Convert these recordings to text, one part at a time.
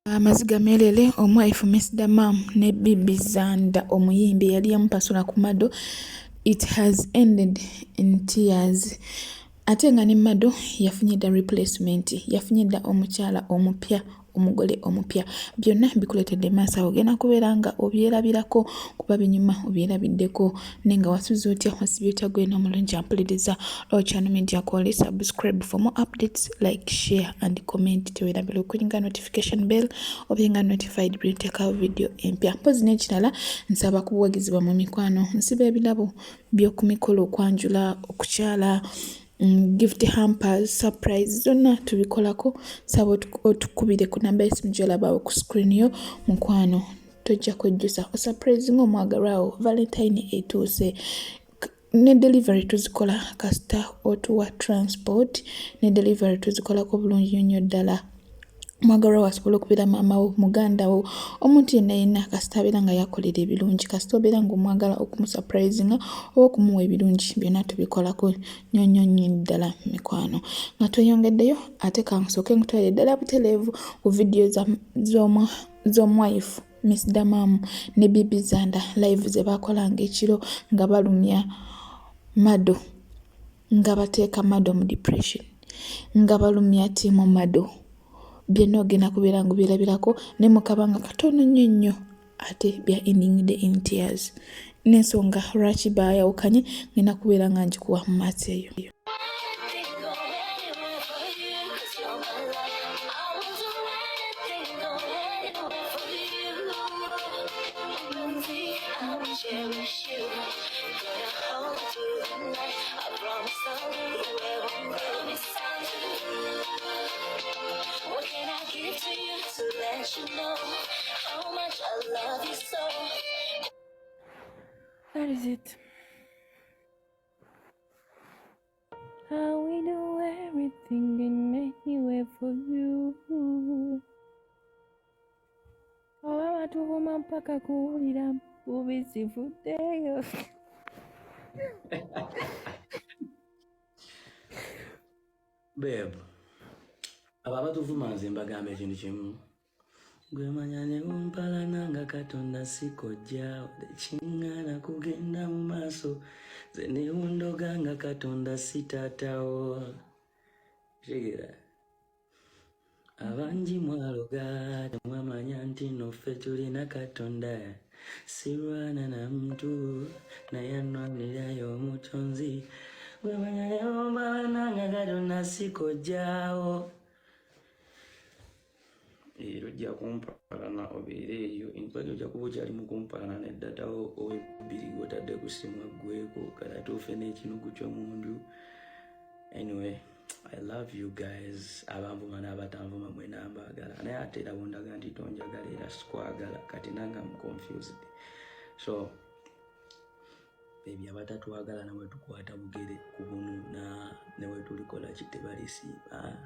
Amaziga meerere omwayifu Miss Damam ne Bibi Zanda omuyimbi eyali yamupasula ku Mado it has ended in tears ate nga ne Mado yafunye dda replacement yafunye dda omukyala omupya omugole omupya byonna bikuleetedde maaso awo ogenda kubeera nga obyerabirako kuba binyuma obyerabiddeko naye nga wasuze otya wasibye otya gwena omulungi ampuliriza Ochano Media Kwali subscribe for more updates like share and comment tewerabira okulinga notification bell obenga notified buli nteekawo video empya mpozi n'ekirala nsaba kubuwagizi bwamwe mikwano nsiba ebirabo by'oku mikolo okwanjula okukyala gift hampers surprise zonna tubikolako nsaba otukubire ku namba y'essimu gy'olaba ku screen yo mukwano tojja kwejjusa osurprise ng'omwagalwawo valentine etuuse ne delivery tuzikola kasita otuwa transport ne delivery tuzikolako bulungi nnyo nnyo ddala omwagalwa wo asobola okubeera maama wo muganda wo omuntu yenna yenna kasita abeera nga yakolera ebirungi kasita obeera ng'omwagala okumusurprisinga oba okumuwa ebirungi byonna tubikolako nnyo nnyo nnyo ddala mikwano nga tweyongeddeyo ate kansooke nkutwalire ddala butereevu ku vidiyo z'omwayifu Miss Damamu ne Bibi Zanda live ze baakolanga ekiro nga balumya Mado nga bateeka Mado mu depression nga balumya ttiimu Mado byonna ogenda kubeera nga obyerabirako ne mu kabanga katono nnyo nnyo ate bya endingidde in tears n'ensonga lwaki baayawukanye ngenda kubeera nga ngikuwa mu maaso eyo. That is it. I will do everything in any way for you. Oba batuvuma mpaka kuwulira bubi sivuddeyo. Babe, abo abatuvuma nze mbagamba ekintu kimu. Gwe manya ne bumpalana nga Katonda si kojja tekiŋŋaana kugenda mu maaso nze ne bundoga nga Katonda si taatawo. Kitegeera? Abangi mwaloga temwamanya nti no ffe tulina Katonda. Sirwana na muntu naye anwanirayo omutonzi. Gwe manya ne bumpalana nga Katonda si kojjaawo. Era ojja kumpalana obeere eyo infact ojja kuba okyali mu kumpalana ne data wo owebbiri gw'otadde ku ssimu aggweko kale ate ofe n'ekinugu ky'omunju anyway I love you guys abanvuma n'abatanvuma mwena mbaagala naye ate era bwondaga nti tonjagala era sikwagala kati nange am confused so ebyo abatatwagala nawe tukwata bugere ku bunu na newe tulikola ki tebalisiima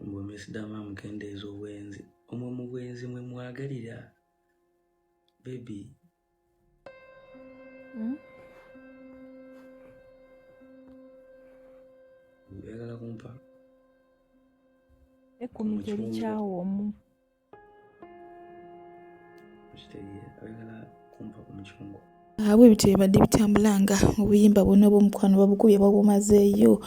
Mbu misidama mukendeeza obwenzi omwe mu bwenzi mwe mwagalira baby. Oyagala kumpa Ekkumi terikyawa omu. Okitegeera, oyagala kumpa ku mucungwa. Bwe bityo bibadde bitambula nga obuyimba bwonna obw'omukwano babukubye babumazeeyo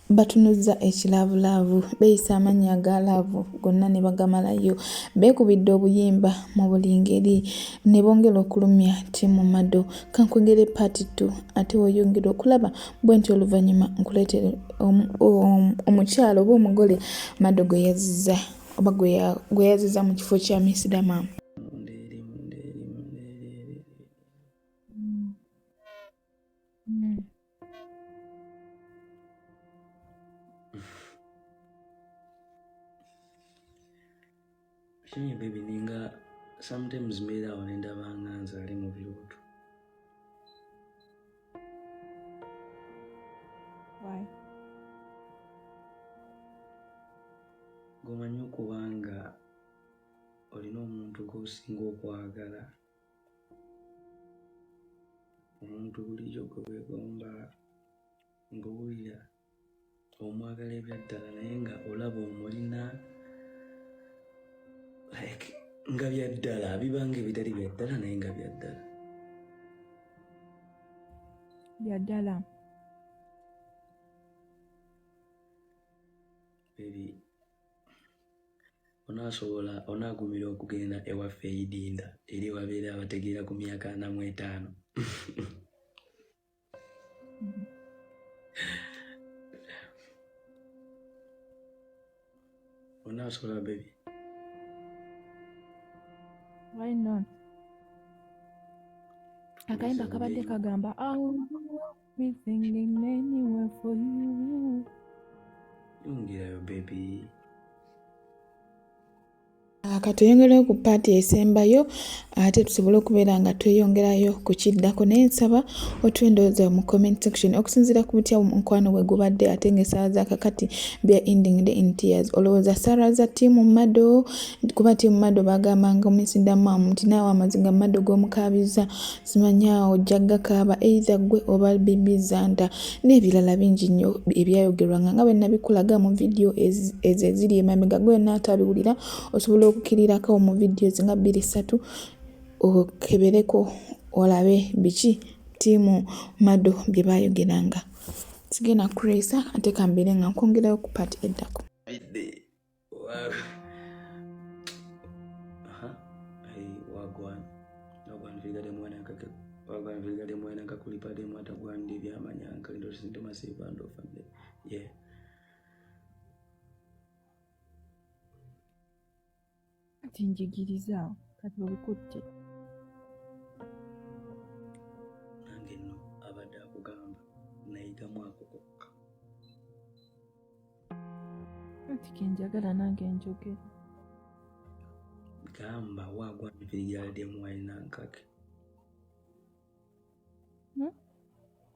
batunuzza ekilaavulaavu beeyisa amannya aga laavu gonna ne bagamalayo beekubidde obuyimba mu buli ngeri ne bongera okulumya ttiimu Mado kankwongere paati ttu ate weyongere okulaba bwentyo oluvannyuma nkuleetere omukyala oba omugole Mado gwe yazizza oba gwe yazizza mu kifo kya Miss Dama. Kinyi baby ninga sometimes mbeera awo ne ndaba nga nze ali mu birooto. Why? Gwomanyi okuba nga olina omuntu gw'osinga okwagala. Omuntu bulijjo gwe weegomba ng'owulira omwagala ebyaddala naye nga olaba omulina like nga byaddala bibanga ebitali byaddala naye nga byaddala. Byaddala. Baby, onaasobola onaagumira okugenda ewaffe eidinda eri wabeera abategeera ku myaka 45? Onaasobola baby? Why not? Akayimba kabadde kagamba I will do everything in anywhere for you. Yongerayo baby. Katweyongereyo ku paati esembayo ate tusobole okubeera nga tweyongerayo ku kiddako, naye nsaba otuwe endowooza mu comment section okusinziira ku butya omukwano bwe gubadde ate ng'essaawa za kakati bya ending the in tears. Olowooza Sarah za ttiimu Mado, kuba ttiimu Mado bagambanga Miss Damam nti naawe amaziga Mado g'omukaabiza simanya ojja gakaaba either gwe oba Bibi Zanda n'ebirala bingi nnyo ebyayogerwanga nga bwe nabikulaga mu vidiyo ezo eziri emabega. Gwe naatabiwulira osobola okukirirako mu vidiyo nga bbiri ssatu okebereko olabe biki ttiimu Mado bye baayogeranga. Sigenda kukulwisa ate kambeere nga nkwongerayo ku paati eddako. Yeah. Kati njigiriza kati obikutte. Nange nno abadde akugamba nayigamu ako kokka. Kati kenjagala nange njogere. Gamba wagwa nviryademu alina nkake.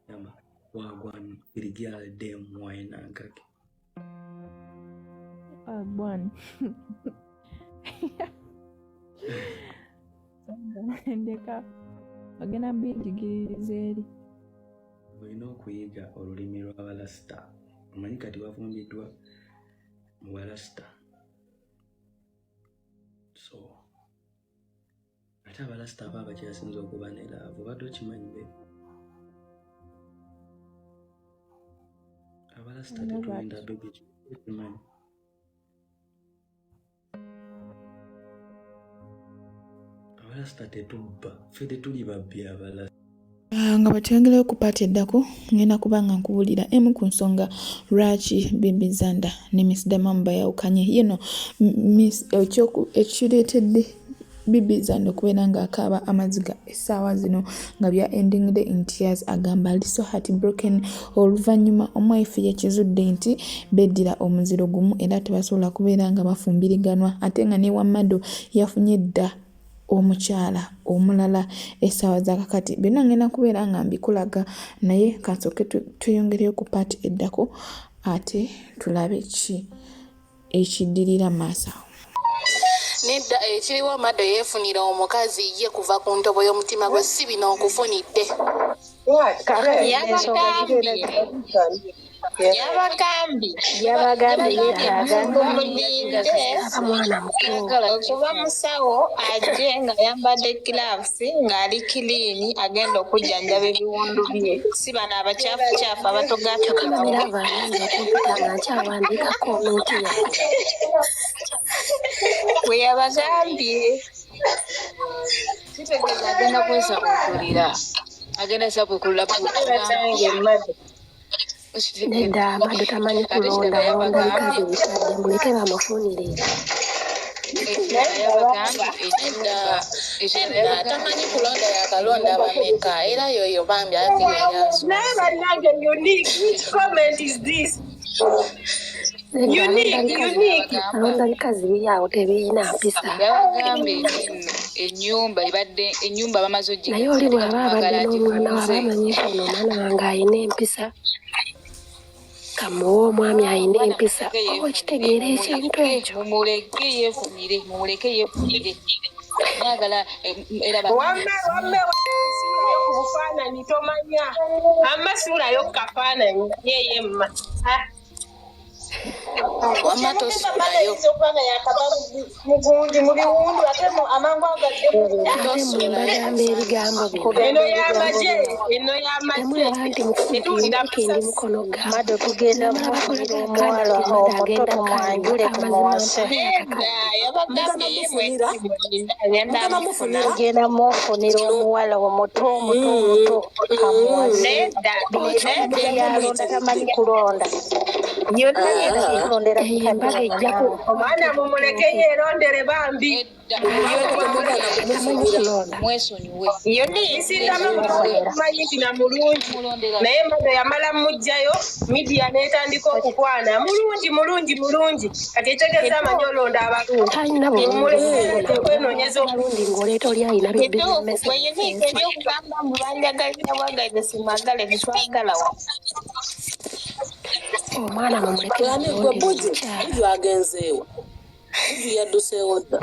Gamba wagwa nviryademu alina nkake. Ah, bwana. Ndeka ogenda binjigiririza eri. Olina okuyiga olulimi lw'abalasita. Omanyi kati wafumbiddwa mu balasita. So ate abalasita aba abakyasinze okuba ne laavu, obadde okimanyi be? Abalasita tetulenda bebi, okimanyi? Abalasita tetubba, ffe tetuli babbi abalasita. Nga bwetweyongerayo ku paati eddako, ngenda kuba nga nkubuulira emu ku nsonga lwaki Bibi Zanda ne Miss Damamu bayawukanye. Ye no ekireetedde Bibi Zanda okubeera ng'akaaba amaziga essaawa zino nga bya ending day in tears, agamba ali so heartbroken oluvannyuma omwife yakizudde nti beddira omuziro gumu era tebasobola kubeera nga bafumbiriganwa, ate nga ne Wamado yafunye dda omukyala omulala essaawa za kakati. Byonna ngenda kubeera nga mbikulaga, naye kansooke tweyongereyo ku paati eddako ate tulabe ki ekiddirira maaso awo. Nedda, ekiriwo Mado yeefunira omukazi ye kuva ku ntobo y'omutima gwe, si bino nkufunidde. Yabagambye Yabagambye yeetaaga mumulinde mwana muto. Okuba musawo ajje ng'ayambadde gloves ng'ali kiliini agenda okujjanjaba ebiwundu bye, si bano abacaafucaafu abatogaatoga. Kyokka Mirava ayinza okumpita nga nkyawandiika komenti yange. Bwe yabagambye. Kitegeeza agenda kwesabuukulira. Agenda sabuukulula. Nedda, Mado tamanyi kulonda, alonda bikazi bikadde, muleke bamufunire. Nedda, tamanyi kulonda, yakalonda bameka era yoyo bambi ate yeyazo. Naye bannange, unique, which comment is this? Nedda, alonda Unique, bikazi, unique. alonda bikazi biri awo tebirina mpisa. Yabagambye nti nno ennyumba ebadde ennyumba bamaze Naye oli ogigata bw'aba abadde mwagala n'omwana we aba agifunze. amanyi nti ono omwana wange ayina empisa, kamuwe omwami ayina empisa. Oba okitegeera ekintu ekyo. Mumuleke yeefunire, mumuleke yeefunire. Mwagala era Wamme wamme, wasuulayo ku bufaananyi. kafaananyi tomanya. Amma suulayo ku kafaananyi ye yemma. Ah. Wamma tosuulayo. Ayinza okuba nga yakava mugundi mu biwundu ate amangu agadde. Ate mwe mbagamba ebigambo bino. Eno y'amagye, eno y'amagye. Temulaba nti Etuulira mukundi ndi mukono gamba. Mado tugenda Namala mufunira bakolaga omuwala kandi nti Mado omuto agenda tumwanjule kandibwa amazima tumuwase. mpaye Nedda, yabagambye ye mufunira agenda mugenda amufuna. mufunira Tugenda mufunira omuwala omuto omuto omuto amuwase. Nedda, Bino nedda. ebintu byalonda tamanyi kulonda. Yonna Kulondera Eyo bikadde embaga ejja ku omwana mumuleke yeerondere bambi. Nedda. temugana tamanyi kumufunira kulonda. Mwesonyiwe. Yoni Nsindamu Mwesonyiwe. mumanyi nti na mulungi Mulondera naye Mado yamala mmuggyayo midiya n'etandika okukwana mulungi mulungi mulungi kati ekitegeeza amanyi olonda abalungi Talina bulungi mumuleke bwonna. okwenoonyeza Abalungi ng'oleeta oli alina kituufu bizinesi gwe Unique ebyokugamba mbu banjagalira bwagazi simwagale tetwagala wa. Omwana mumuleke ani gwe mulonde buju omukyala. buju agenzeewa buju yadduseewo dda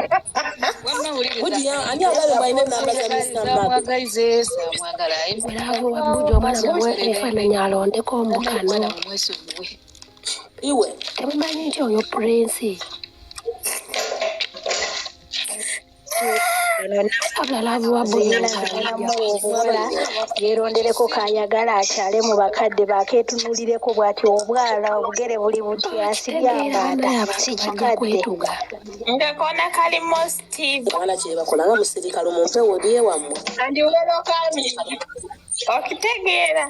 Wamma wuliriza. buju ani alabye bwalina enamba za Mr. Mado Saamwagalize, saamwagala. Bravo wa Buju omwana muwe ebifaananyi alondeko Omwana mbukano. mumwesonyiwe. iwe Temumanyi nti oyo Prince abula laavu wa Buju Ziyina obuwala yeerondereko kayagala akyale mu bakadde bakeetunulireko bw'ati obwala obugere buli butya Okitegeera sibyambaata banaye abantu si bajja kikadde. kwetuga. Nga kona kali most abaana kyebakola nga musirikale mumpewo oli ewammwe andi welokami okitegeera.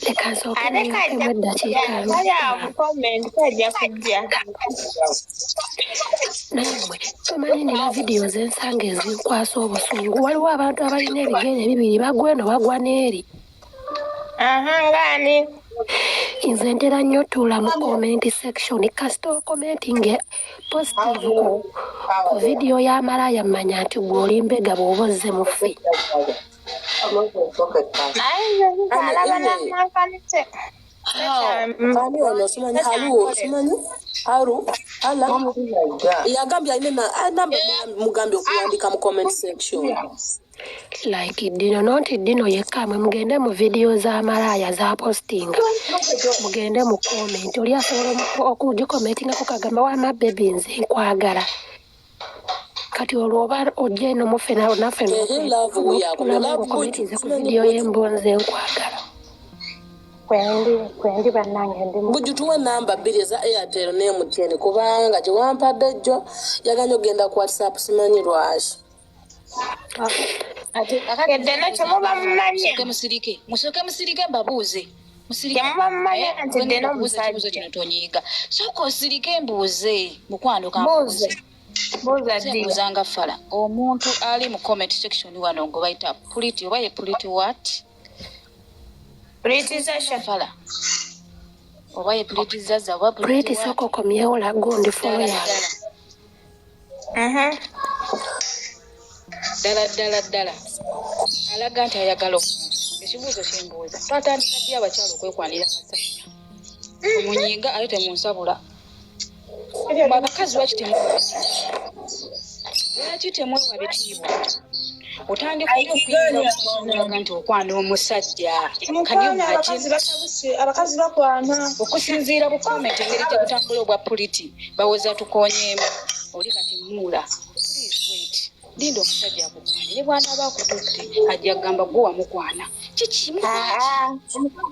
Leka nsooke Ate kajja neeyokemu eddakiika kujja, kali awo mu comment kajja kujja. Naye mmwe tomanyi nina vidiyo z'ensanga ezinkwasa obusungu. Waliwo abantu abalina ebigere ebibiri bagwa eno bagwa n'eri. Aha, ng'ani? Nze ntera nnyo otuula mu comment section kasita okomentinga positive ku vidiyo ya malaaya mmanya nti gwe oli mbega bw'oba ozze mu ffe. Naye nze nzaalaba namankanise. ani ono simanyi haru simanyi haru ala yagambye alina namba mugambye okuwandika mu comment section Like Dino not Dino yekka mwe mugende mu vidiyo za malaaya za postinga mugende mu comment oli asobola okugikomentingako kagamba wama baby nze nkwagala kati olwo oba ojja eno muffe naffe ehe love weyakubye notulamu love buju ng'okomentinze ku simanyi vidiyo buju y'embo nze nkwagala. Kwendi bannange ndi mu buju tuwe namba bbiri eza airtel ne mtn kubanga gye wampadde jjo yaganye okugenda ku whatsapp simanyi lwaki Yadde no kyemuba mumanya. Musooke musirike. Musooke musirike mbabuuze. Musirike. Temuba mumanya Naye nti gwe dde ngenda kubuuza ekibuuzo n'omusajja. kino tonyiiga. Sooka osirike mbuuze. Mukwano kambuuze. Buuze. Buuza Nze ddi. mbuuza nga fala. Omuntu ali mu comment section wano gwe bayita Puliti oba ye Puliti what? Pretty Sasha. Fala. Oba ye Puliti Zaza oba Puliti Pretty what? sooka okomyewo lagundi follow Ddala yange. ddala. Mhm. Ddala ddala ddala. Alaga nti ayagala omuntu. Ekibuuzo kye mbuuza. Twatandika ddi abakyala okwekwanira abasajja? Temunyiiga ate temunsabula. Mwe abakazi lwaki temwewa bitiibwa? Lwaki temwewa bitiibwa? Otandika otya okuyingira omusajja nti okwana omusajja? Can you Mukwano imagine? abakazi batabuse, abakazi bakwana. Okusinziira ku comment engeri gye butambula obwa puliti bawoza tukonyeemu oli kati muula. Please wait. Linda omusajja akukwane ne bw'anaaba akututte ajja kugamba gwe wamukwana. Kiki Ah,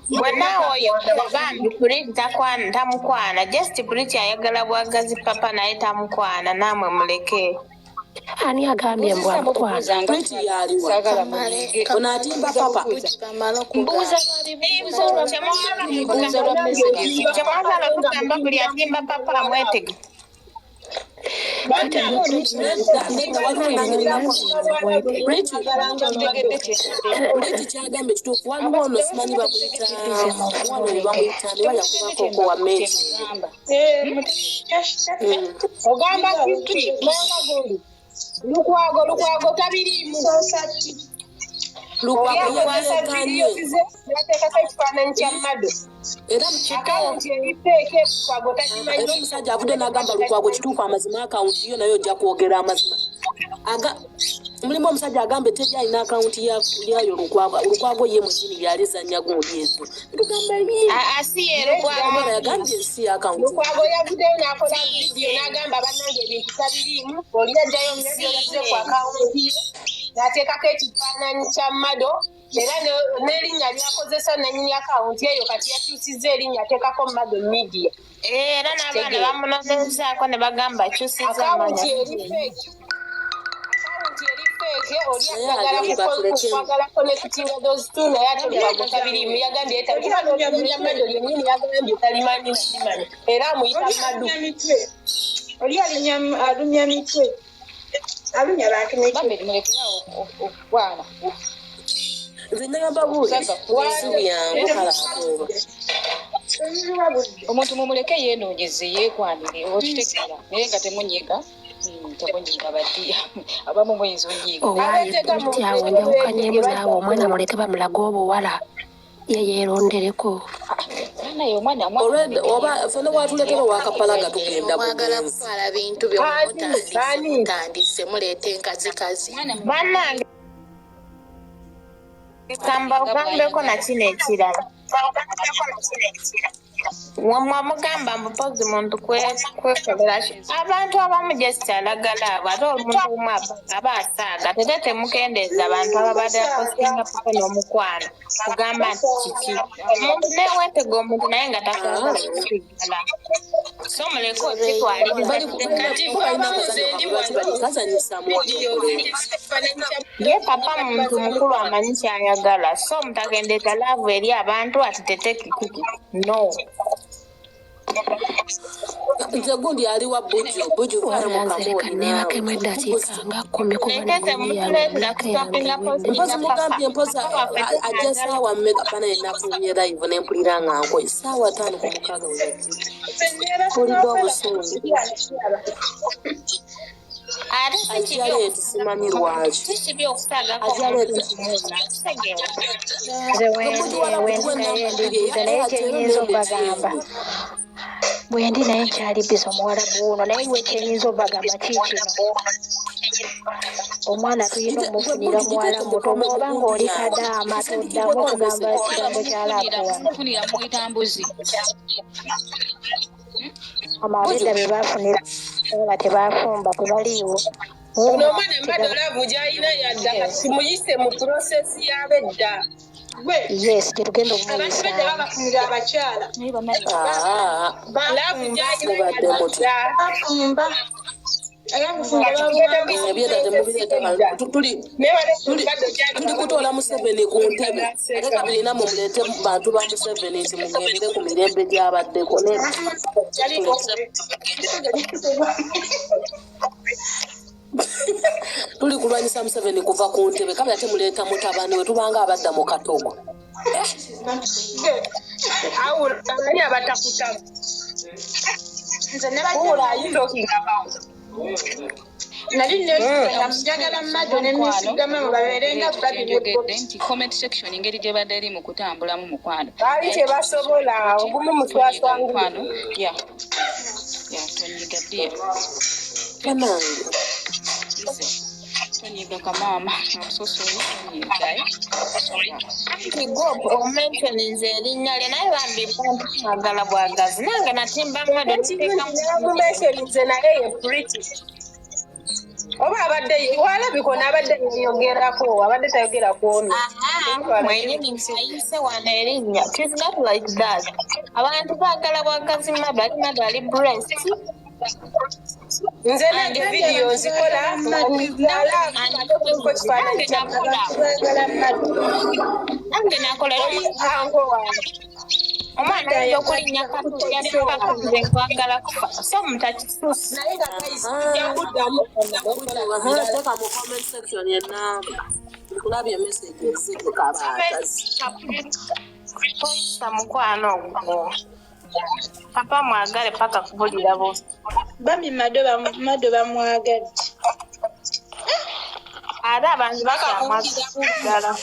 gwe naawe oyo bambi Pretty takwana tamukwana. Just Pretty ayagala bwagazi papa naye tamukwana naamwe muleke. Ani agambye mbu Mbuuzizza amukwana? mbuuza nga Pretty fala yaliwa saagala munyiige. ono atimba papa Mbuuza Bamala mbuuza okugamba. mbuuza lwa mbuuza lwa messages. Kyemwagala kugamba buli atimba papa amwetege. Kati gwe Pretty nedda nedda waliwo nange mwetege. Pretty Kitegedde kye Pretty kyagambye kituufu waliwo ono simanyi bamuyita omuwala oyo bamuyita ne bayakubako oko wa meeti kyemugamba. ogamba kiki manga gundi lukwago lukwago tabiriimu lukwago Yakwasa yeyeekanye vidiyo ze n'ateekako ekifaananyi kya Mado. era Akawunti eriteeka Lukwago tagimanyi. era omusajja avudde n'agamba lukwago kituufu amazima akawunti yo naye ojja kwogera amazima aga Mulimu omusajja agambye teri alina akawunti yayo Lukwago. Lukwago ye mwenyini yalizannya gundi ezo. Tugamba Aa, si ye Lukwago. Omwana yagambye si ye akawunti. Lukwago yavuddeyo n'akola vidiyo n'agamba bannange ebintu tabiriimu, oli yajjayo myezi ku akawunti ye n'ateekako ekifaananyi kya Mado era n'erinnya lyakozesa nannyini akawunti eyo kati yakyusizza erinnya ateekako Mado Media. Era n'abaana bamunonezaako ne bagamba akyusizza Akawunti amannya. eri fake. Akawunti eri fake, oli Naye ayagala agamba tuleke. kwagala connecting those two naye ate Lukwago tabiriimu yagambye ye tabiriimu. Mado lyennyini yagambye talimanyi nalimanya era amuyita Oli Madu. alumya mitwe. Oli alumya mitwe. Alumya bantu mitwe. Bambi mulekerawo okukwana. Nze njagala mbabuulire, si byangu kale akooba. Omuntu mumuleke yeenoonyeze yeekwanire okitegeera naye nga temunyiga. Temunyiga baddi abamu muyinza onyiiga. Owaaye nti awo njawukanyemu naawe omwana muleke bamulage obuwala ye yeerondereko. Naye omwana Already oba ffenna bwatuletera owakapalaga tugenda Mwagala bugenzi. kutwala bintu byo mutandise mutandise muleeta enkazikazi. Bannange kamba ogambeko na kino ekirala. Wamwe mugamba mbu pozi muntu kwekolera ki? Abantu abamu just alagala abo ate omuntu omu aba asaaga tete temukendeeza abantu ababadde bapostinga papa n'omukwano kugamba nti kiki omuntu neweetega omuntu naye nga takwagala kusigala so muleke okitwaliriza. Ye papa muntu mukulu amanyi kyayagala so mutakendeeza laavu eri abantu ati tete kikiki no. Nze gundi aliwa Buju, Buju vaayo mu Wabula nze leka kamooli neebakemu naawe. eddakiika nga 10 kuba Leke ne gundi yange temutuleetera emyaka yange kutopinga ewedde. Mpozi postinga papa. mugambye mpozi ajja ssaawa mmeka bana yenafulumye live ne mpulira nga nkoye ssaawa 5 ku 6 we yajjidde. Mpulidde obusungu. Ate si Ajja kibi leeti simanyi lwaki. si kibi okusaagako Ajja omuntu leeti. nti munna kitegeera. Nze wendi wendi naye ndi bize naye kyenyinza obagamba bwendi naye nkyali bize omuwalabu wuno naye we kyenyinza obagamba kiikino omwana tulina omufunira muwala muto bw'oba ng'oli kadaama toddamu okugamba ekigambo kya laavu wano. Funira muyita mbuzi. Ama abedda be baafunira nga tebaafumba tebaliiwo. Ono omwana Mado love gy'alina yadda kati muyise mu process y'abedda. Yes, gyetugenda Abantu bedda omuyisaamu. babafunira abakyala. Ah, Love gy'alina mubadde mutya. yadda. Bafumba. Era kufumba babuwangwa. Ebyedda temubireeta tuli kutoola Museveni ku ntebe ate kabiri nammwe muleete bantu ba Museveni nti mugende ku mirembe gy'abaddeko tuli kulwanyisa Museveni kuva ku ntebe kabiri ate muleeta mutabani we tubanga abadda mu katogo. Awula ani abatakutamu? Nze Who are you talking about? Nali neesigama njagala Mado ne neesigama mu babeere nga Barbie ne Njogedde Bobby. nti comment section engeri gye badde eri mu kutambulamu mukwano. Baali tebasobola ogumu muswaswangule. Mukwano ya ya tonyiga dear. Bannange. Tonyiga kamaama. I'm so sorry tonyiga. Eh? Anti gwe omentioninze erinnya lye naye bambi bantu mwagala bwagazi nange natimba Mado nteekamu Namumentioninze naye ye pretty. Oba abadde walabika ono abadde yeeyogerako abadde tayogera ku ono. Aha, mwenyini ayise wano erinnya. It is not like that. Abantu baagala bwagazi Mado ate Mado ali blessed. Nze nange vidiyo nzikola nalaavu ate kuliko kifaananyi Nange kya nakola. Nange nakola era Oli anko wange. Omwana ayinza okulinnya katuuti paka nze nkwagala kufa so mutakisusa. Naye nga guys tujja kuddamu Aha, teeka mu comment section enamba. Nkulabye message ezituka abaagazi. Toyisa mukwano ogwo papa mwagale paka kubulira bubi. Bambi Mado Mado bamwagadde. Ate abantu bakyamwagala.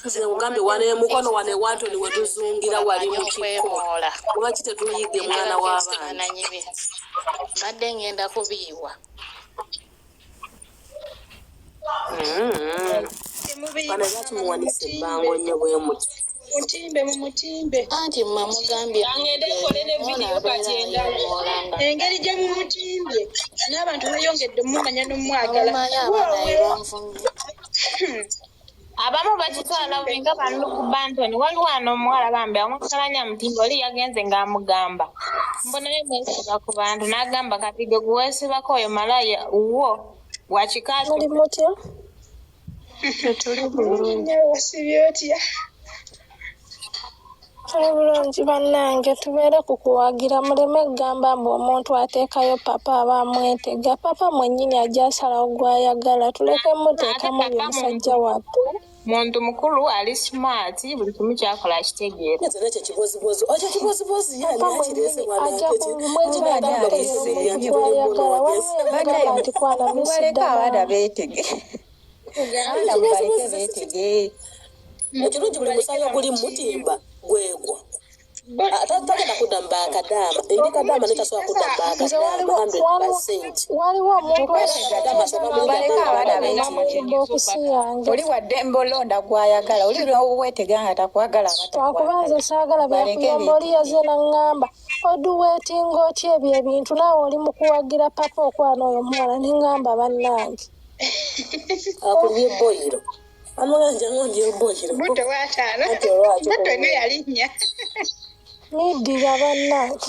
Nze nkugambye wano emukono wano ewantoni we tuzungira wali mu kikko. Okwemoola. Lwaki tetuyige mwana w'abaana? Ebifaananyi bye. Mbadde ngenda kubiyiwa. Bano lwaki muwanise ebbango nnyo bwe muti? Mutimbe, mumutimbe. Anti mwe mugambye Angende nkole ne vidiyo kati endala. Engeri gye mumutimbye n'abantu beeyongedde omumanya n'omwagala. Omanyi abaana bye banvumye. Abamu bakitwala bubi nga banuku Bantoni. Waliwo ano omuwala bambi amwagala nnyo amutimba, oli yagenze ng'amugamba mbu naye mwesiba ku bantu, n'agamba kati gwe guweesibako oyo malaya wo wa kika kyo. Muli mutya? Tetuli bulungi. Wasibye otya? Tuli bulungi bannange, tubeere ku kuwagira, muleme kugamba mbu omuntu ateekayo papa aba amwetega. Papa mwennyini ajja asalawo gw'ayagala, tuleke muteekamu Ate bye papa musajja wattu. Muntu mukulu, ali smart, buli kimu kyakola akitegeera. Nze nekyo ekibozibozi, ekyo ekibozibozi ye Papa ani akireese mwennyini mwana ajja ate mwennyini ajja kinagamba kutegeera kuseeya omuntu nti buli gw'ayagala. muno Waliwo eyagamba nti kwana Mubaleke misidda abaana maama. beetege. Abaana mubaleke beetege. Ekirungi buli musaayi oguli mutimba gwegwo. Tagenda kudda mu bakadaama, ndi kadaama ne tasobola kudda mu Nze bakadaama 100%. waliwo omuntu Kadaama asoma Mubaleke bulungi abaana ate beetege. bookisi yange. Oli waddembe olonda gw'ayagala, oli n'obwetega nga takwagala aba Lwakuba nze takwagala. saagala Mubaleke byakuyomba, oli beetege. yazze n'aŋŋamba oduweetinga otya ebyo ebintu, naawe oli mu kuwagira papa okwana oyo omuwala, ne ŋŋamba bannange. Akulye boyiro. Amuganja ng'ondye boyiro. Budde bwataano. Anti olwaki Budde nga yalinnya. Midiya bannange.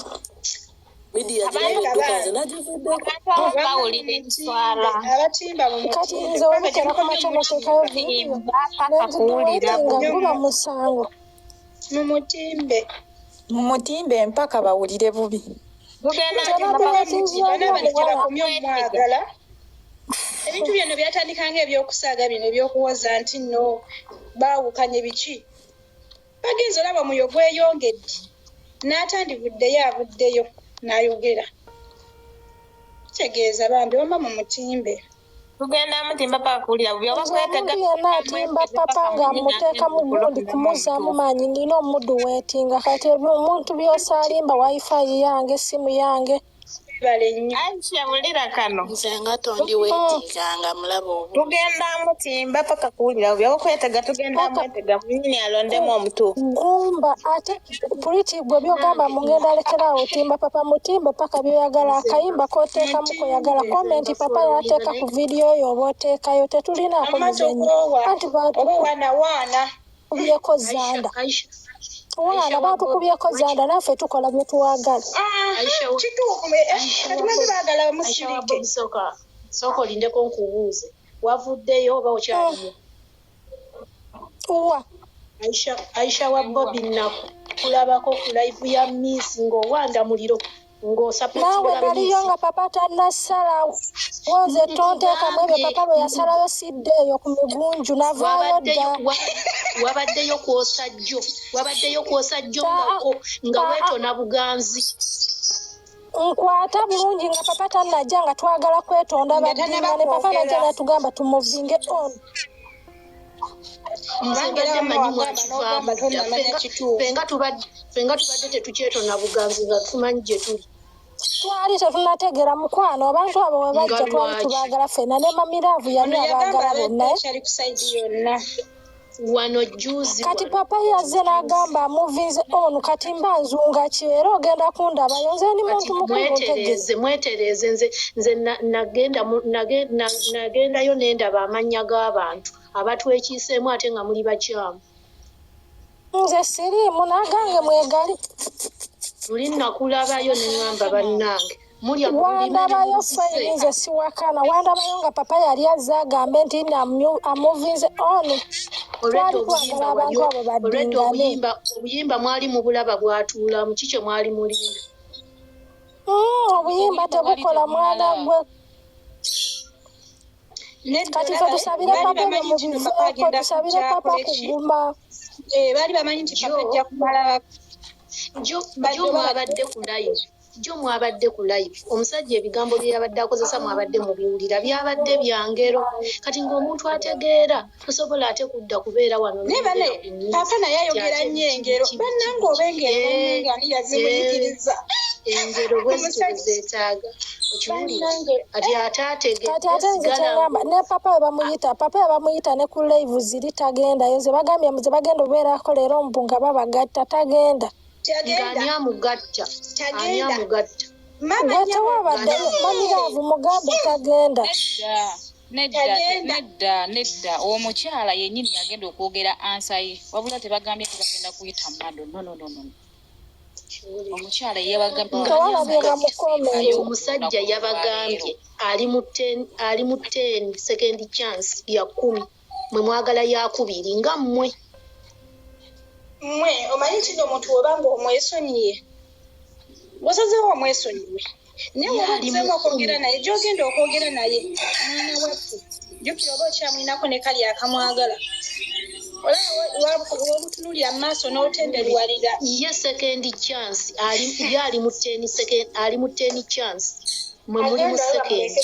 Midiya girabye edduka nze nagivuddeko. Abantu abamu bawulira ekiswala. Abatimba Kati mumutimbe. nze olukera ku makya noteekayo vidiyo Timba paka kuwulira nenziduweetinga bubi. guba musango. Mumutimbe. Mumutimbe mpaka bawulire bubi. Tugenda Nze timba paka naduweetinze Bano oli abantu omuwala. gye bakomye omwagala. Ebintu byonna byatandika ng'ebyokusaaga bino ebyokuwoza nti nno baawukanye biki. Bagenze olaba omwoyo gweyongedde. N'atandivuddeyo avuddeyo n'ayogera. Kitegeeza bambi wamma mumutimbe. Tugenda mutimba paka kuwulira bubi oba Nze kwetega omuntu yenna atimba papa ng'amuteeka mu gundi kumuzzaamu maanyi, nina omuduweetinga. Kati ebyo omuntu by'osaalimba wifi yange, essimu yange. Webale nnyo. Aisha wulira kano. Nze nga tondiweetinganga mulaba obubi. Tugenda mutimba paka kuwulira bubi oba kwetega, tugenda Paka mwetega mwennyini alondemu omutuufu. Gumba ate puliti gwe by'ogamba mugenda alekera awo timba papa, mutimbe paka by'oyagala, akayimba k'oteekamu koyagala, komenti papa y'ateeka ku vidiyo yo oba oteekayo, tetulinaako Amma muzannyo. tokoowa. Anti Oba waana waana. baatukubyeko Aisha, zanda. Aisha, Aisha Waana wa Bobi, baatukubyeko zanda, naffe tukola bye twagala. Aisha wa Kituufu Aisha kati wa baze Bobi, baagala Aisha wa bamusirike. Bobi, sooka sooka olindeko nkubuuze. Wavuddeyo oba okyaliyo? Wa Aisha, Aisha wa Bobi, nakulabako ku live ya Miss ng'owanda muliro naawe ng'osapootinga naliyo Miss. nga papa tannasalawo, nze tonteekamu ebyo. Nkugambye Papa lwe yasalayo sidde eyo ku migunju navaayo wabaddeyo dda. wabaddeyo kwosa jjo, wabaddeyo kwosa jjo nga nga weetona buganzi. Nkwata bulungi nga papa tannajja, nga twagala kwetonda Nga tannaba baddingane, papa najja kwogera. n'atugamba tumuvinge on. Nze Kubanga era mbadde wamma mmanyi wagamba mwakivaamu n'ogamba dda. tonnamanya kituufu. Ffe nga tubadde tetukyetona buganzi nga tumanyi gye tuli. Twali tetunategeera mukwano, abantu abo we Nga bajja twali lwaki? tubaagala ffenna, ne mamiraavu yali Ono yagamba abaagala abadde bonna. akyali ku sayidi yonna. Wano juzi Kati wano papa yazze n'agamba amuvinze on, kati mba nzunga ki era ogenda kundabayo, nze ndi kati muntu mukulu ntegeera. mwetereeze, mwetereeze. Nze nagenda nagendayo nendaba amannya g'abantu abatwekiiseemu ate nga muli bakyamu. Nze siriimu n'agange mwegali. Luli nakulabayo ne ŋŋamba bannange mulya ku lulimi Wandabayo ne fayini, munzise. nze siwakana, wandabayo nga papa yali azze agambe nti amuvinze on. Olwedda Twali obuyimba twagala wali abantu abo olwedda baddingane. obuyimba mwali mubulaba bwatuulamu, ki kye mwali mulinda? Obuyimba Obuyimba bwali tebukola mwana tebumala. gwe. Nedda Kati ffe olaba tusabire baali papa ebyo bamanyi nti no papa mubiveeko, agenda tusabire kujja papa akole ki? kuguma. Baali bamanyi nti papa Jo ajja kumala jo badde jo oba mwabadde ku live, jo mwabadde ku live, omusajja ebigambo bye yabadde akozesa mwabadde mubiwulira, byabadde bya ngero. Kati ng'omuntu ategeera tosobola ate kudda kubeera wano naye n'oyogera bane ku Miss papa naye nti ayogera ate nnyo biki engero biki biki bannange biki. oba engero bannange ani yazimuyigiriza. Engero bwe zityo bwe zeetaaga. Okiwulira? Kati ate Kati ategedde ate nze sigala kyengamba ne papa we bamuyita, papa we bamuyita ne ku live ziri tagendayo. Ze bagambye ze bagenda obeerako leero mbu nga babagatta tagenda. Ng'ani amugatta? Ani Tagenda. amugatta? Mama Gwe nnyabo. tewabaddeyo mami love mugambe tagenda. Nedda, nedda, Tagenda. nedda, nedda. Omukyala yennyini yagenda okwogera ansa ye, wabula tebagambye nti bagenda kuyita Mado. No, no, no, no. Omukyala ye yabagambye Ng'ani Tewalabye nga mu amugatta? comment. Omusajja yabagambye ali mu 10, ali mu 10 second chance ya 10, mwe mwagala yakubiri nga mmwe. Mmwe omanyi kino omuntu bw'oba ng'omwesonyiye, bw'osazeewo omwesonyiwe, naye Ye bw'oba ali mu ozzeemu okwogera 10. naye, gy'ogenda okwogera naye mwana wattu, jjukira oba okyamulinako ne kali akamwagala. Olaba w'omutunuulira mu maaso n'otenderuwalira. Ye second chance ali, ye ali mu 10 second, ali mu 10 chance, mwe muli mu Agenda oyo second. bamuleke.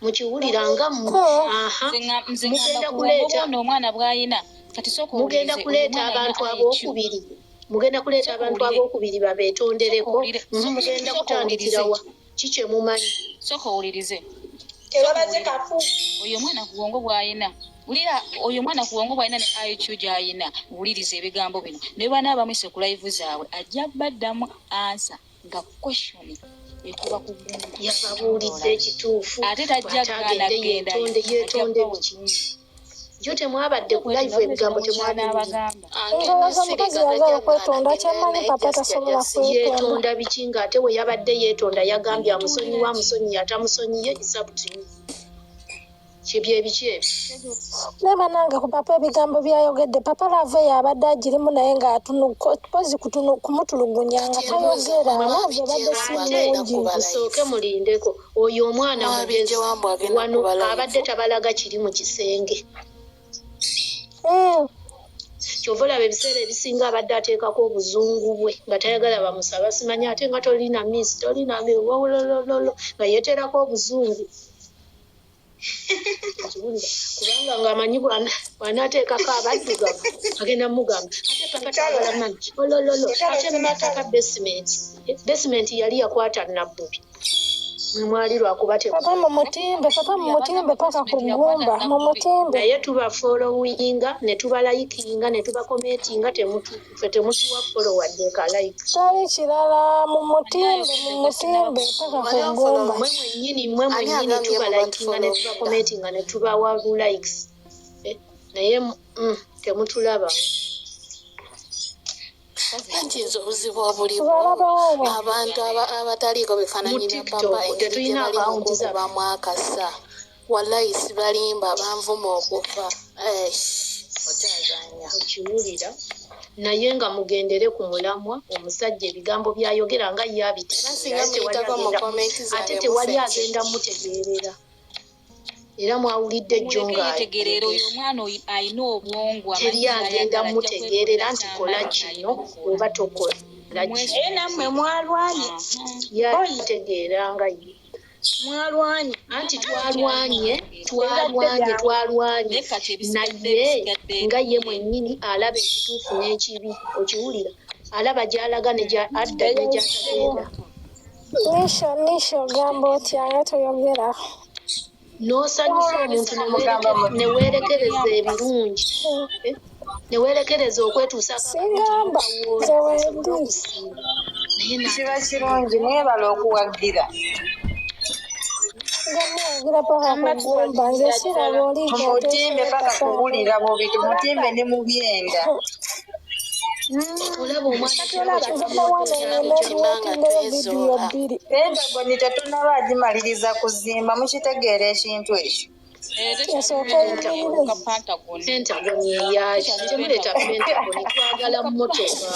Mukiwulira nga mmwe? Aha, Nze ngamba mugenda ku bwongo kuleeta bw'ono omwana bw'ayina. Kati sooka mugenda owulirize, oyo kuleeta omwana alina abantu IQ. abookubiri, mugenda kuleeta Sooka abantu owulire. abookubiri babeetondereko. Sooka owulire. Mugenda Sooka kutandikira owulirize. wa? Ki kye mumanyi? Sooka owulirize. Tebabaze kafu. Oyo omwana ku bwongo bw'ayina, wulira, oyo omwana ku bwongo bw'ayina ne IQ gy'ayina, wuliriza ebigambo bino. Ne bana abamwise ku live zaabwe, ajja baddamu ansa nga question ekuba ku ggumba. Yababuulidde ekituufu. Ate tajja ate gaana agende kugendayo, yeetonde, ajja yeetonde kubawa. biki? Jo temwabadde ku live, ebigambo temwabiwulira. Ndowooza omukazi yagala okwetonda, kyemmanyi papa tasobola kwetonda. Yeetonda biki ng'ate we yabadde yeetonda yagambye amusonyiwa, amusonyiye, atamusonyiye, it's up to you. Kibye biki ebyo? Naye bannange ku papa ebigambo by'ayogedde, papa love eyo abadde agirimu naye ng'pozi kumutulugunya nga tayogera, love ebadde si Ate nnungi. musooke mulindeko, oyo omwana mugezi wano abadde tabalaga kiri mu kisenge. Kyova olaba ebiseera ebisinga abadde ateekako obuzungu bwe nga tayagala bamusaba, simanyi ate nga tolina miss, tolina wolololo, nga yeeterako obuzungu. Okiwulira? Kubanga ng'amanyi bw'anaateekako abaddugavu agenda mugamba ate papa twagala manyi olololo, ate munaataka basement. Basement yali yakwata Nabbubi, mwe mwali lwakuba Papa mumutimbe, papa mumutimbe paka ku ggumba, mumutimbe. Naye tubafollowinga ne tubalayikinga ne tubakomentinga, ffe temutuwa follow wadde ka like. Tali kirala, mumutimbe, mumutimbe paka ku ggumba. Mwe mwennyini, mwe mwennyini tubalayikinga ne tubakomentinga ne tubawa bu likes. Naye temutulaba. Anti nze obuzibu obuliwo, abantu abataliiko bifaananyi Mu bya TikTok, papa, engeri gye tetulina bali mu akawunti zaffe. kukubamu akasa, wallayi sibalimba, banvuma okufa. Eish, okyazanya. Okiwulira? Naye nga mugendere ku mulamwa, omusajja ebigambo by'ayogera nga ye Era singa abitegeera, ate tewali muyitako mu agenda comment ate zange tewali mufense. agenda mutegeerera. Era mwawulidde jjo Muleke yetegerera, oyo ng'ayogera. omwana oyo alina obwongo, amanyi Teri agenda by'ayagala, ajja mutegeerera kwekolera nti kola ky'amanyi kino ky'alina okukola. oba tokola kino. Naye nammwe mwalwanye. Ye alitegeera nga ye. Mwalwanye. Anti twalwanye, twalwanye, twalwanye, naye nga ye mwennyini alaba ekituufu n'ekibi. Okiwulira? Alaba gy'alaga ne adda ne gy'atagenda. Nisho, Nisho ogamba otya nga toyogera? N'osanyusa omuntu ne weerekereza ebirungi. Ne weerekereza okwetuusaako Singamba nze wendi. Kiba kirungi, mwebale okuwagira. Nga muwagira paka ku ggumba, nze siraba oli Mumutimbe paka kuwulira bubi, tumutimbe ne mu byenda. Olaba omwana Nze nawana ngenda ndiwetindeyo vidiyo bbiri. Pentagoni tetunnaba agimaliriza kuzimba, mukitegeera ekintu ekyo? Esooka eyimirire. Pentagon eyaki? Temuleeta Pentagon, twagala mmotoka.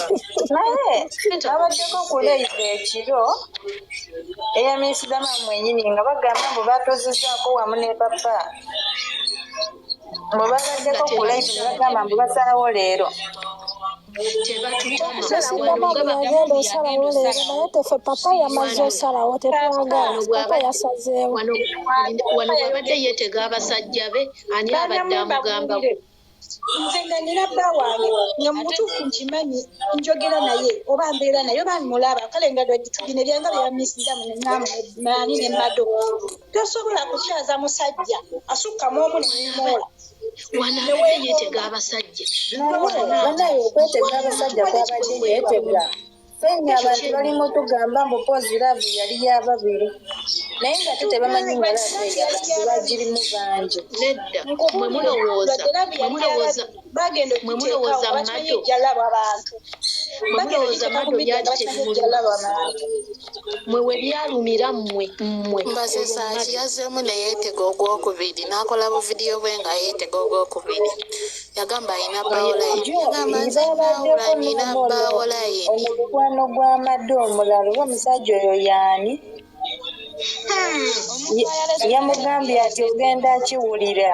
Naye babaddeko ku leyiva ekiro eya Miss Dama mwennyini nga bagamba mbu batuuzizzaako wamu ne papa. Mbu babaddeko ku live ne bagamba mbu basalawo leero. Misidama bwe yagenda osalawo leero, naye tefe papa yamaze osalawo, tetwagala papa yasazeewo. Wano bw'abadde yeetega abasajja be, ani abadde amugamba? Nze nga nina bba wange nga mu butuufu nkimanyi njogera naye oba mbeera naye oba mulaba kale nga tugina ebyanga bya misidamu nani ne mado tosobola kukyaza musajja asukkamu omu nemwola. Wano abadde yeetega abasajja. Banaye okwetega abasajja kwabadde yeetega. Ffenna abantu bali mu tugamba mbu Pozi love yali ya babiri naye nga ate tebamanyi nga love eyo abantu bagirimu bangi. Nedda, mwe mulowooza mwe mulowooza bagenda mwe mulowooza okugiteekawo bakimanyi Mado ejja laba abantu mwe bagenda mulowooza ogiteeka ku Mado media byali nga bakimanyi ejja tebimuluma. laba abantu. Mwe we byalumira mmwe mmwe Mbaze olwo Saaki Mado yazzeemu ne yeetega ogwokubiri n'akola buvidiyo bwe nga yeetega ogwokubiri. Yagamba alina bbaawolayini. Jo Yagamba nze babaddeko naawula nina n'ono bbaawolayini. ono mukwano gwa Mado omulala oba omusajja oyo y'ani? Yamugambye ati ogenda akiwulira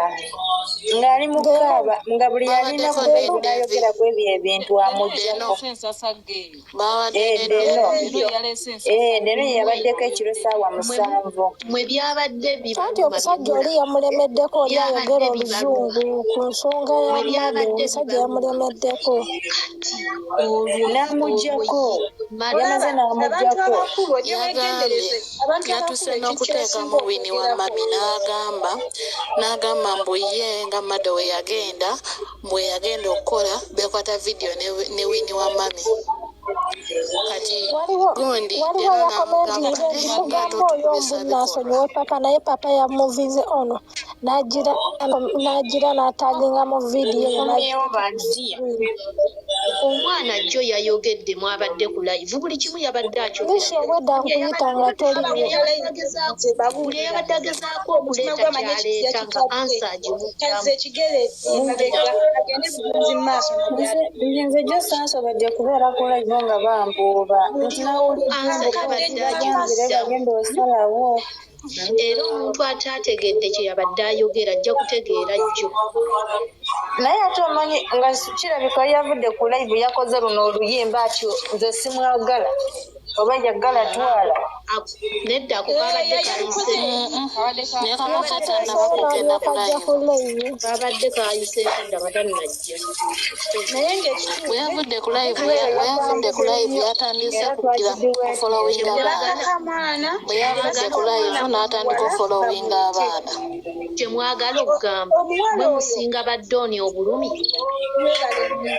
ng'ali mu kukaaba nga buli alina Babaddeko ku ne live Devi. n'ayogera ku ebyo ebintu amuggyako. Deno. Eh, Babadde ne Deno. Devi. Eh, Deno ye mmwe yabaddeko ekiro ssaawa mwe 7. mwe byabadde Anti bibaluma omusajja bimula oli yamulemeddeko oli ayogera byabadde bibaluma oluzungu ku nsonga ya mwe Mado byabadde omusajja bibaluma yamulemeddeko. kati olwo olwo N'amuggyako. ye Mado Yamaze Olaba abantu n'amuggyako. abakulu ojje Yagambye weegendereze abantu yatuuse abakulu ekintu n'okuteekamu kyebasinga Winnie wa okwogerako. Mami n'agamba mbu ye nga Mado we yagenda bwe yagenda okukola beekwata vidiyo ne Winnie wa Mami. Kati Waliwo gundi waliwo Deno yakomentinze n'amugamba nti eh ng'ate mugamba oyo mbu otukubisa bikolwa. naasonyiwe papa naye papa yamuvinze ono n'agira n'agira n'ataginga mu vidiyo eyo Nkomyewo badia. Omwana jjo yayogedde mwabadde ku live buli kimu yabadde akyogera. Nisha obwedda Buli nkuyita nga eyabadde toliiwo. eyabadde agezaako buli eyabadde agezaako Omutima okuleeta gwamanyi ekizira ky'aleeta nga kitadde ansa kazza agimugyamu. ekigere emabega agende bugenzi mu maaso Nze nze jo sansobodde kubeera ku live nga bambuuba nti nawulidde Ansa mbu yabadde Pozi yagenze agimugyamu bagenda osalawo. Era omuntu ataategedde kye yabadde ayogera ajja kutegeera jjo. Naye ate omanyi nga kirabika yavudde ku live yakoze luno oluyimba atyo nze simwagala oba yagala twala. Nedda ako kabadde kayiseeko. Naye kabadde tannaba Yakatuuseewo kugenda n'alyoka ku ajja live. ku live. Kabadde kayiseeko dda nga tannajja. Naye ng'ekituufu Bwe yavudde ku live bwe yavudde ku live yatandise Era kugira twakidiweetinze. kufolowinga abaana. tebakaka mwana Bwe yavudde ku tebakaka live mwana n'atandika muwala ofolowinga bamutte. abaana. Kye mwagala okugamba Omuwala mwe oyo musinga baddooni obulumi. mwebale nnyo.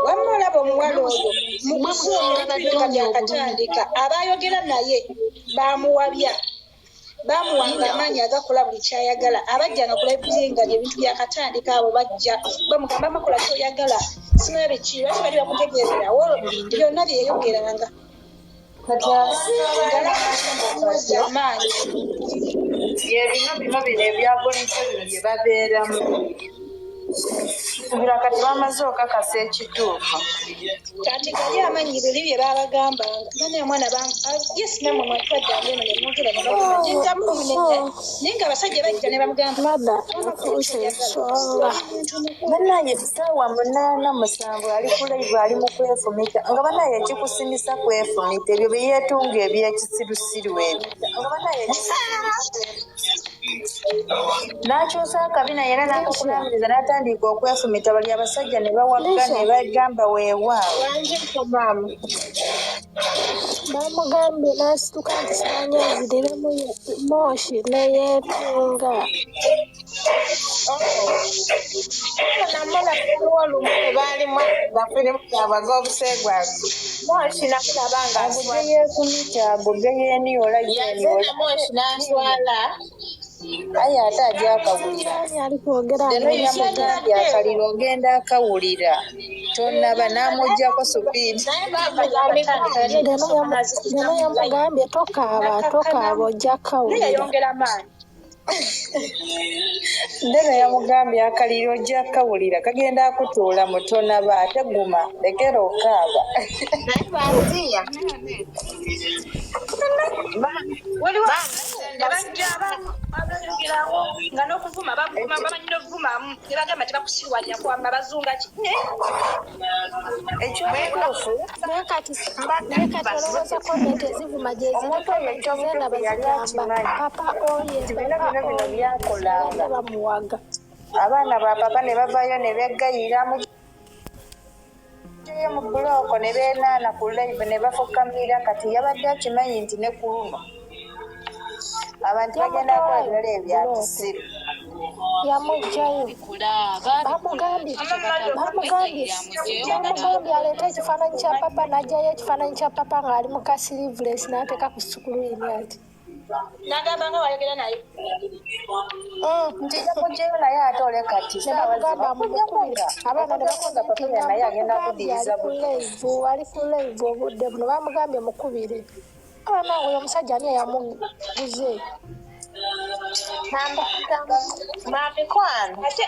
Wamma olaba omuwala oyo mu Mwe kufuuwa musinga ebintu bino nga baddooni obulumi. byakatandika abaayogera naye baamuwabya baamuwanga Linda amaanyi agakola buli kyayagala abajjanga ku live nga ebintu byakatandika abo bajja bamugamba amakola kyoyagala simanyi biki lwaki bali bakutegeererawo mulinde byonna bye yayogeranga Kati ng'alamuwadde amaanyi. ye bino bino bino ebya bulijjo bino bye babeeramu. Subira kati bamaze okakasa ekituufu. Kati gali amanyi biri bye baabagambanga bana omwana yes nammwe mwatwadde eno ne mwogera ne bagamba njengamu munene naye ng'abasajja bajja ne bamugamba Mada wama kola atuuse kyoyagala ensonga. oli muntu mukulu. Bannange ssaawa 8 7 ali ku live ali mu kwefumita nga bannange ekikusimisa kwefumita ebyo bye yeetunga ebyekisirusiru ebyo. N'akyusa akabina era Nisha n'akakulamiriza n'atandika okwefumita bali abasajja ne bawagga Nisha ne bagamba weewaawo. Wanjiko maama. bamugambye n'asituka nti simanyi aziriremu Moshi ne yeetunga. Ono namulaba waliwo olumu lwe baalimu gafirimu gaabwe ag'obuseegwavu. Moshi namulaba Ago ge ng'aswala. yeefumita ago ge yeeniyoola Yazina yeeniyoola Moshi n'aswala. aye ate ajja akawulira. Simanyi ali kwogera Deno nga yamugambye yamugamba. akaliro ogenda akawulira tonnaba n'amuggyako supiidi. Naye baava ba mikwano. Deno Deno yamugambye tokaaba tokaaba ojja Naye kawulira. yayongera amaanyi. Deno yamugambye akaliro ojja akawulira kagenda akutuula mu tonaba ate guma lekera okaaba. Naye baasiya. Waliwo abasajja bajja abamu abayogerawo nga n'okuvuma bavuma bamanyi n'okuvumamu ne bagamba tebakusiwalira kwamba bazunga ki naye Ekyobutuufu Naye kati naye kati olowooza komenti ezivuma gye ziri omuntu oyo komenti zenda ekyobutuufu yali bazigamba akimanyi papa oye nti bino papa bino bino oye byakolanga bazigenda bamuwaga. Abaana ba papa ne bavaayo ne beggayirira muggyeyo mu bbulooka ne beenaana ku live ne bafukamira. Kati yabadde akimanyi nti ne ku luno abantu bagenda kukola birala ebya kisiru. Yamugjayo, bamugambye bamugambye aleete ekifaananyi kya papa, n'ajjayo ekifaananyi kya papa ng'ali mu ka sleeveless, n'ateeka ku sikulwini ati. Nagamba nga wayogera naye. Nti yamugjayo naye ate ole kati ne saawa bamugamba zino mumukubire abaana ne okujjako nga papa bakomentinga naye agenda bamugambye kuddiriza ali ku live, ali ku live obudde buno, bamugambye mukubire abaana. Oyo omusajja ani eyamuguze? Mamikwano. Ate